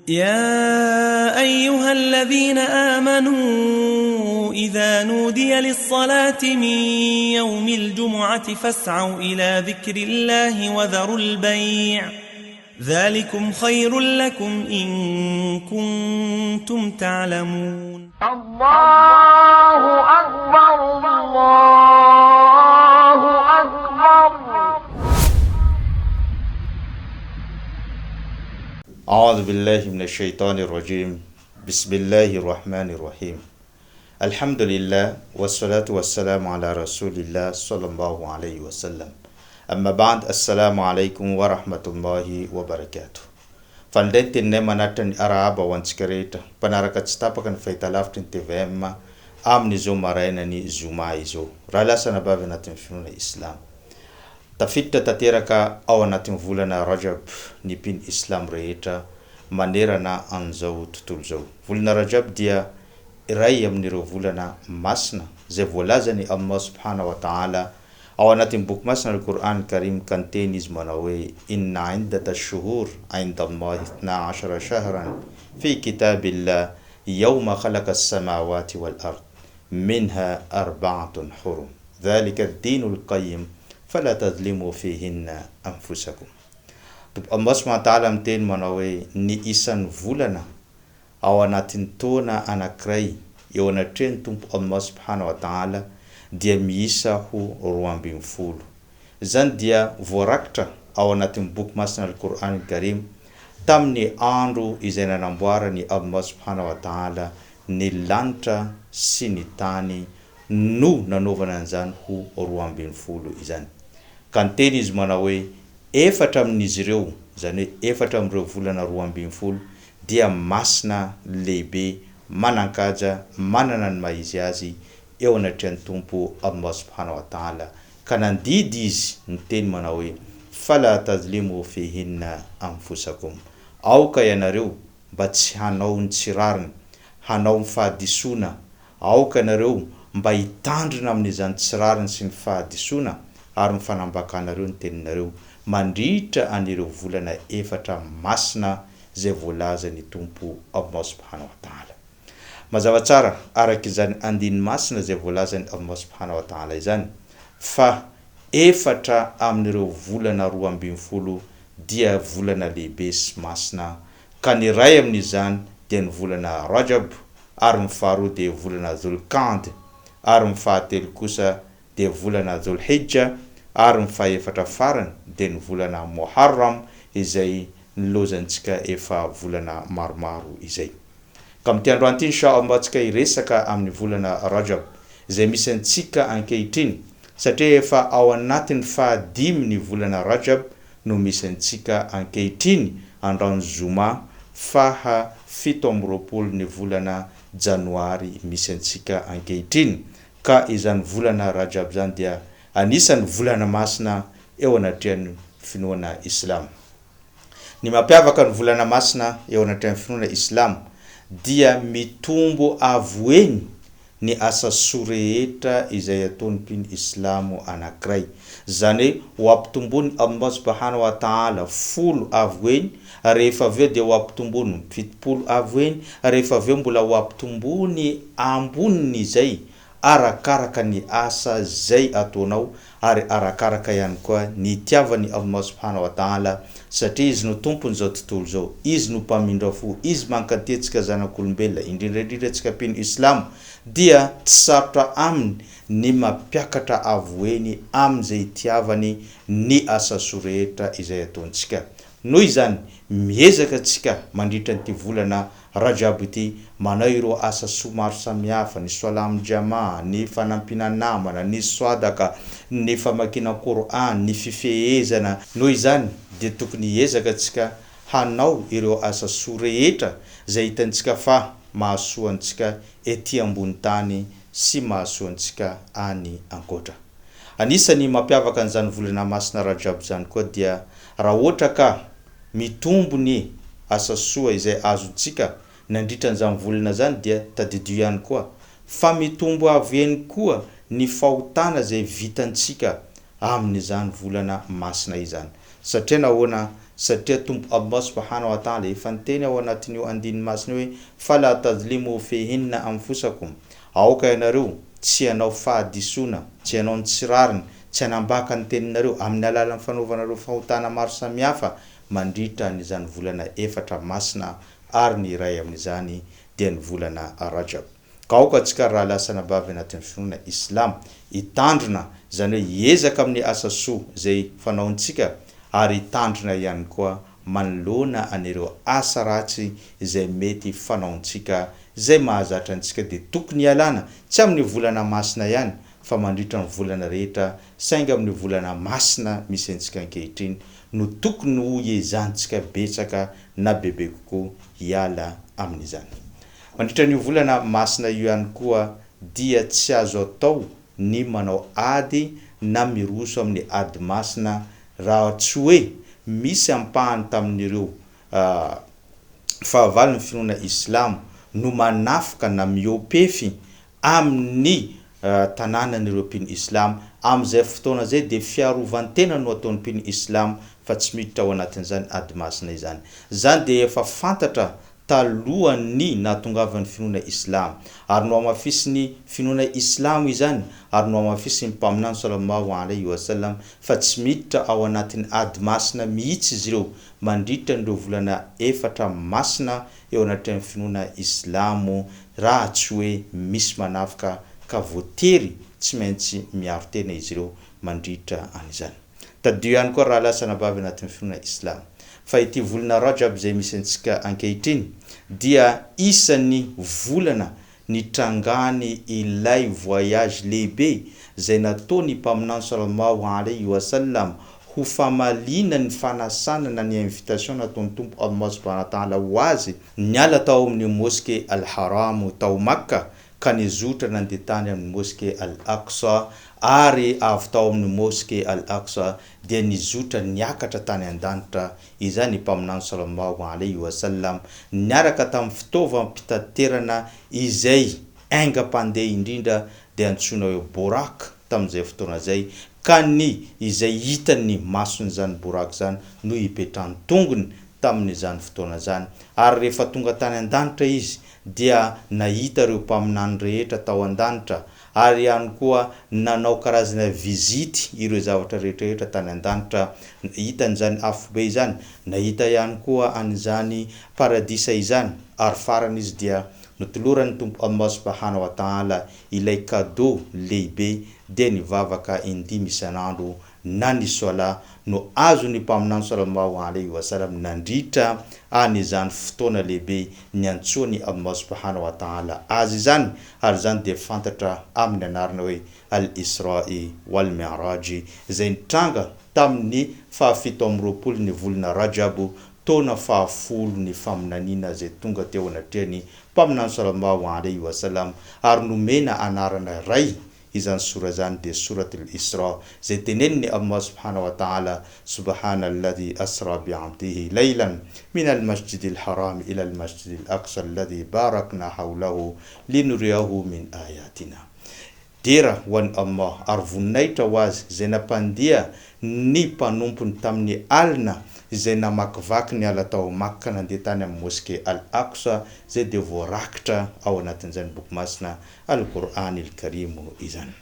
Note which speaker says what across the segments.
Speaker 1: يا أيها الذين آمنوا إذا نودي للصلاة من يوم الجمعة فاسعوا إلى ذكر الله وذروا البيع ذلكم خير لكم إن كنتم تعلمون.
Speaker 2: الله أكبر الله أكبر.
Speaker 3: أعوذ بالله من الشيطان الرجيم. بسم الله الرحمن الرحيم. الحمد لله والصلاة والسلام على رسول الله صلى الله عليه وسلم. أما بعد السلام عليكم ورحمة الله وبركاته. Fa indray ny teninay manatitra ny arahaba ho antsika rehetra mpanaraka tsy tapaka ny fahitalavitry ny tvm amin'izao marainan'ny zoma izao. Rahalahy sy anabavy anatin'ny finoana islamo. Tafiditra tanteraka ao anatin'ny volana Rajab ny mpino Islamo rehetra manerana an'izao tontolo izao. Volana Rajab dia iray amin'ireo volana masina izay voalazan'i Allah subhana wa ta'ala ao anatin'ny boky masina Al-Qur'an Karim ka niteny Izy manao hoe, Inna iddata ash-shuhur 'inda Allahi ithna 'ashara shahran fi kitabillah yawma khalaqa as-samawati wal-ard minha arba'atun hurum. Dhalika ad-dinu al-qayyim fala tadhlimu fihinna anfusakum. Tompo Allah subhanahu wa ta'ala miteny manao hoe, Ny isan'ny volana ao anatin'ny taona anankiray eo anatrehan'ny Tompo Allah subhanahu wa ta'ala dia miisa ho 12. Izany dia voarakitra ao anatin'ny boky masina Al-Qur'an al-Karim tamin'ny andro izay nanamboaran'i Allah subhanahu wa ta'ala ny lanitra sy ny tany no nanaovana an'izany ho 12 izany. Ka niteny izy manao hoe, Efatra amin'izy ireo, izany hoe efatra amin'ireo volana 12, dia masina, lehibe, manan-kaja, manana ny maha-izy azy eo anatrehan'ny Tompo Allah subhanahu wa ta'ala. Ka nandidy izy niteny manao hoe, Fala tadhlimu fihinna anfusakum. Aoka ianareo mba tsy hanao ny tsy rariny, hanao ny fahadisoana, Aoka ianareo mba hitandrina amin'izany tsy rariny sy ny fahadisoana ary ny fanambakanareo ny teninareo mandritra an'ireo volana efatra masina izay voalazan'ny Tompo Allah subhanahu wa ta'ala. Mazava tsara araka izany andininy masina izay voalazan'i Allah subhanahu wa ta'ala izany fa efatra amin'ireo volana 12 dia volana lehibe sy masina ka ny iray amin'izany dia ny volana Rajab ary ny faharoa dia volana Dhul-Qa'd, ary ny fahatelo kosa dia volana Dhul-Hijja, ary ny fahefatra farany dia ny volana Muharram izay nilaozantsika efa volana maromaro izay. Ka amin'ity androany ity Insha Allah tsika hiresaka amin'ny volana Rajab izay misy antsika ankehitriny satria efa ao anatin'ny fahadimy ny volana Rajab no misy antsika ankehitriny andraony zoma faha 27 ny volana janoary misy antsika ankehitriny ka izany volana rajab izany dia anisany volana masina eo anatrehan'ny finoana islamo. Ny mampiavaka ny volana masina eo anatrehan'ny finoana islamo dia mitombo avo heny ny asa soa rehetra izay ataon'ny mpino islamo anankiray. Izany hoe ho ampitombon'i Allah subhanahu wa ta'ala folo avo heny, rehefa avy eo dia ho ampitombony 70 avo heny, rehefa avy eo mbola ho ampitombony ambonin'izay arakaraka ny asa izay ataonao ary arakaraka ihany koa ny itiavan'i Allah subhanahu wa ta'ala satria Izy no Tompon'izao tontolo izao, Izy no Mpamindra fo, Izy mankatia antsika zanak'olombelona, indrindra indrindra antsika mpino Islamo, dia tsy sarotra Aminy ny mampiakatra avo heny amin'izay itiavany ny asa soa rehetra izay ataontsika. Noho izany, miezaka antsika mandritra an'ity volana Rajab ity, manao ireo asa soa maro samihafa, ny Soalam Jama, ny fanampiana namana, ny Swadaka, ny famakiana Qur'an, ny fifehezana. Noho izany, dia tokony hiezaka antsika hanao ireo asa soa rehetra izay hitantsika fa mahasoa antsika ety ambony tany sy mahasoa antsika any ankoatra. Anisan'ny mampiavaka an'izany volana masina Rajab izany koa dia raha ohatra ka mitombo ny asa soa izay azontsika nandritra an'izany volana izany dia tadidio ihany koa fa mitombo avo heny koa ny fahotana izay vitantsika amin'izany volana masina izany. Satria nahoana? Satria Tompo Allah subhanahu wa ta'ala efa niteny ao anatin'io andininy masina io hoe, Fala tadhlimu fihinna anfusakum, Aoka ianareo tsy hanao fahadisoana, tsy hanao ny tsy rariny, tsy hanambaka ny teninareo amin'ny alalan'ny fanaovanareo fahotana maro samihafa mandritra an'izany volana efatra masina ary ny iray amin'izany dia ny volana Rajab. Ka aoka antsika ry rahalahy sy anabavy anatin'ny finoana Islam hitandrina, izany hoe hiezaka amin'ny asa soa izay fanaontsika ary hitandrina ihany koa manoloana an'ireo asa ratsy izay mety fanaontsika izay mahazatra antsika dia tokony hialana tsy amin'ny volana masina ihany fa mandritra ny volana rehetra saingy amin'ny volana masina misy antsika ankehitriny no tokony ho hiezahantsika betsaka na bebe kokoa hiala amin'izany. Mandritra an'io volana masina io ihany koa dia tsy azo atao ny manao ady na miroso amin'ny ady masina raha tsy hoe misy ampahany tamin'ireo fahavalon'ny finoana islamo no manafika na mihoa-pefy amin'ny tanànan'ireo mpino islamo. Amin'izay fotoana izay dia fiarovan-tena no ataon'ny mpino islamo fa tsy miditra ao anatin'izany ady masina izany. Izany dia efa fantatra talohan'ny nahatongavan'ny finoana islamo. Ary nohamafisin'ny finoana islamo izany ary nohamafisin'ny Mpaminany salallahu alaihi wa sallam fa tsy miditra ao anatin'ny ady masina mihitsy izy ireo mandritra an'ireo volana efatra masina eo anatrehan'ny finoana islamo raha tsy hoe misy manafika ka voatery tsy maintsy miaro tena izy ireo mandritra an'izany. Tadidio ihany koa rahalahy sy anabavy anatin'ny finoana islamo fa ity volana Rajab izay misy antsika ankehitriny dia isan'ny volana nitrangany ilay voyage lehibe izay nataon'ny Mpaminany Salallahu alaihi wa sallam ho famaliana ny fanasana na ny invitation nataon'ny Tompo Allah subhanahu wa ta'ala ho azy, niala tao amin'ny Moske Al-Haram tao Makka ka nizotra nandeha tany amin'ny Moske Al-Aqsa ary avy tao amin'ny Moske Al-Aqsa dia nizotra niakatra tany an-danitra Izany ny Mpaminany Salallahu alaihi wa sallam niaraka tamin'ny fitaovam-pitaterana izay haingam-pandeha indrindra dia antsoina hoe Boraq tamin'izay fotoana izay, ka ny izay hitan'ny mason'izany Boraq izany no hipetrahan'ny tongony tamin'izany fotoana izany. Ary rehefa tonga tany an-danitra izy dia nahita ireo Mpaminany rehetra tao an-danitra ary ihany koa nanao karazana visite ireo zavatra rehetra rehetra tany an-danitra, nahita an'izany afobe izany, nahita ihany koa an'izany paradisa izany, ary farany izy dia notoloran'ny Tompo Allah subahana wa ta'ala ilay cadeau lehibe dia ny vavaka indimy isan'andro na ny Swalah no azon'ny Mpaminany Salallahu alaihi wa sallam nandritra an'izany fotoana lehibe niantsoan'i Allah subhanahu wa ta'ala azy izany, ary izany dia fantatra amin'ny anarana hoe Al-Isra'i wal-Mi'raj izay nitranga tamin'ny fahafito amby roapolo ny volana Rajab taona fahafolo ny faminaniana izay tonga teo anatrehan'ny Mpaminany Salallahu alaihi wa sallam ary nomena anarana iray Izany sora izany dia Sorat al-Isra, izay tenenin'i Allah subhanahu wa ta'ala, Subhana alladhi asra bi'abdihi laylan min al-masjid al-haram ila al-masjid al-aqsa alladhi barakna hawlahu linuriyahu min ayatina. Dera ho an'i Allah ary voninahitra ho Azy izay nampandeha ny mpanompony tamin'ny alina izay namakivaky ny ala tao Makka nandeha tany amin'ny Moske Al-Aqsa izay dia voarakitra ao anatin'izany boky masina Al-Qur'an il-Karim izany.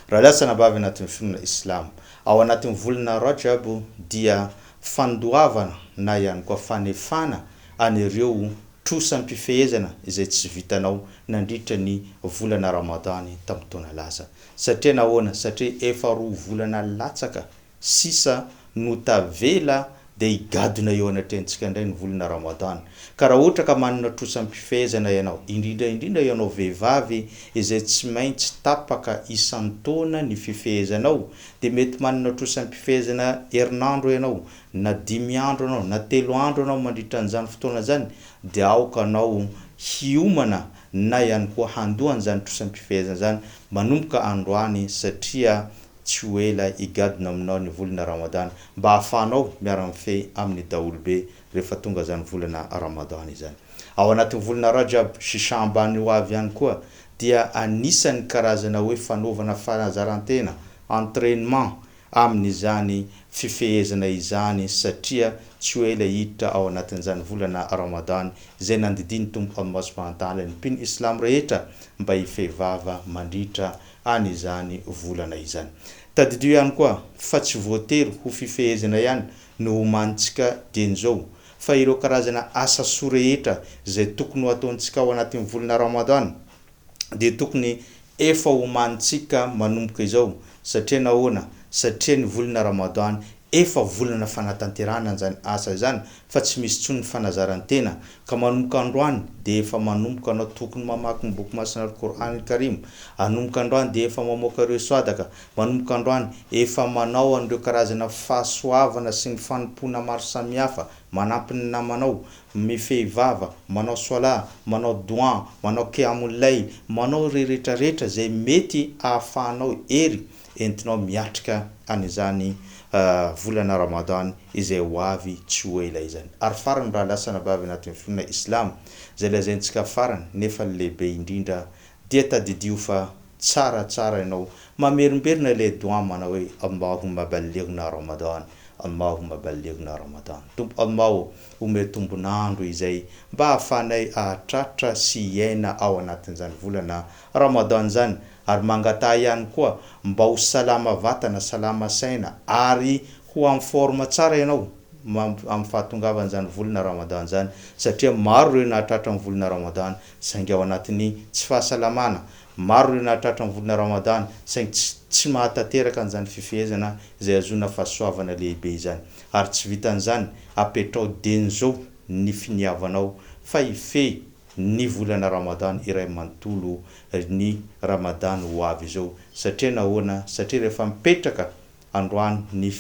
Speaker 3: Rahalahy sy anabavy anatin'ny finoana Islamo, ao anatin'ny volana Rajab dia fandoavana na ihany koa fanefana an'ireo trosam-pifehezana izay tsy vitanao nandritra ny volana Ramadany tamin'ny taona lasa. Satria nahoana? Satria efa roa volana latsaka sisa no tavela dia higadona eo anatrehantsika indray ny volana Ramadan. Ka raha ohatra ka manana trosam-pifehezana ianao, indrindra indrindra ianao vehivavy izay tsy maintsy tapaka isan-taona ny fifehezanao, dia mety manana trosam-pifehezana herinandro ianao, na dimy andro ianao, na telo andro ianao mandritra an'izany fotoana izany, dia aoka anao hiomana na ihany koa handoa an'izany trosam-pifehezana izany manomboka androany satria Tsy ho ela higadona aminao ny volana Ramadan mba hahafahanao miara-mifehy amin'ny daholobe rehefa tonga izany volana Ramadan izany. Ao anatin'ny volana Rajab sy Sha'ban ho avy ihany koa dia anisan'ny karazana hoe fanaovana fanazaran-tena, entrainement, amin'izany fifehezana izany satria tsy ho ela hiditra ao anatin'izany volana Ramadan izay nandidian'ny Tompo Allah subhanahu wa ta'ala ny mpino Islamo rehetra mba hifehy vava mandritra an'izany volana izany. Tadidio ihany koa fa tsy voatery ho fifehezana ihany no homanintsika dieny izao fa ireo karazana asa soa rehetra izay tokony ho ataontsika ao anatin'ny volana Ramadan dia tokony efa homanintsika manomboka izao satria nahoana? Satria ny volana Ramadan efa volana fanatanterahana an'izany asa izany fa tsy misy intsony ny fanazaran-tena ka manomboka androany dia efa manomboka anao tokony mamaky ny boky masina Al-Qur'an Al-Karim, anomboka androany dia efa mamoaka ireo swadaka, manomboka androany efa manao an'ireo karazana fahasoavana sy ny fanompoana maro samihafa, manampy ny namanao, mifehy vava, manao swalah, manao doan, manao qiyamul layl, manao ireo rehetrarehetra izay mety ahafahanao hery entinao miatrika an'izany volana Ramadan izay ho avy tsy ho ela izany. Ary farany raha lasa anabavy anatin'ny finoana Islamo, izay lazaintsika farany nefa ny lehibe indrindra dia tadidio fa tsara tsara ianao mamerimberina ilay doa manao hoe Allahumma ballighna Ramadan, Allahumma ballighna Ramadan. Tompo Allah ô, omeo tombon'andro izay mba ahafahanay ahatratra sy hiaina ao anatin'izany volana Ramadan izany ary mangataha ihany koa mba ho salama vatana, salama saina ary ho en forme tsara ianao amin'ny fahatongavan'izany volana Ramadan izany satria maro ireo nahatratra ny volana Ramadan saingy ao anatin'ny tsy fahasalamana, maro ireo nahatratra ny volana Ramadan saingy tsy tsy mahatanteraka an'izany fifehezana izay ahazoana fahasoavana lehibe izany. Ary tsy vitan'izany, apetrao dieny izao ny finiavanao fa hifehy ny volana Ramadan iray manontolo ny Ramadan ho avy izao. Satria nahoana? Satria rehefa mipetraka androany ny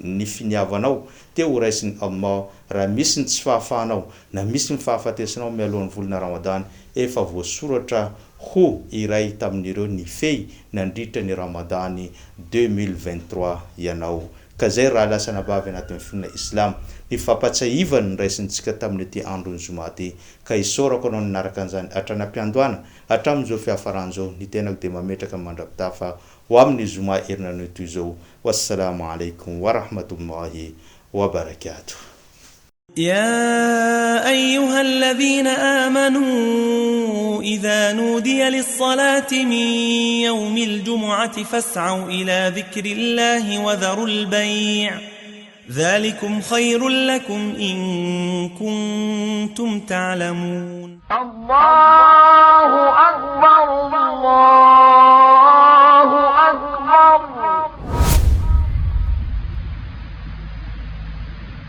Speaker 3: ny finiavanao dia ho raisin'i Allah raha misy ny tsy fahafahanao na misy ny fahafatesanao mialohan'ny volana Ramadan efa voasoratra ho iray tamin'ireo nifehy nandritra ny Ramadan 2023 ianao. Ka zay rahalahy sy anabavy anatin'ny finoana Islam, ny fampatsiahivana noraisintsika tamin'ity andron'ny zoma ity, ka isaorako anao nanaraka an'izany hatrany am-piandohana hatramin'izao fiafarany izao, ny tenako dia mametraka ny mandra-pitafa ho amin'ny zoma herinanio toy izao, Wassalamo alaikum wa rahmatullahi wa barakatuh.
Speaker 1: يا أيها الذين آمنوا إذا نودي للصلاة من يوم الجمعة فاسعوا إلى ذكر الله وذروا البيع ذلكم خير لكم إن كنتم تعلمون
Speaker 2: الله أكبر الله.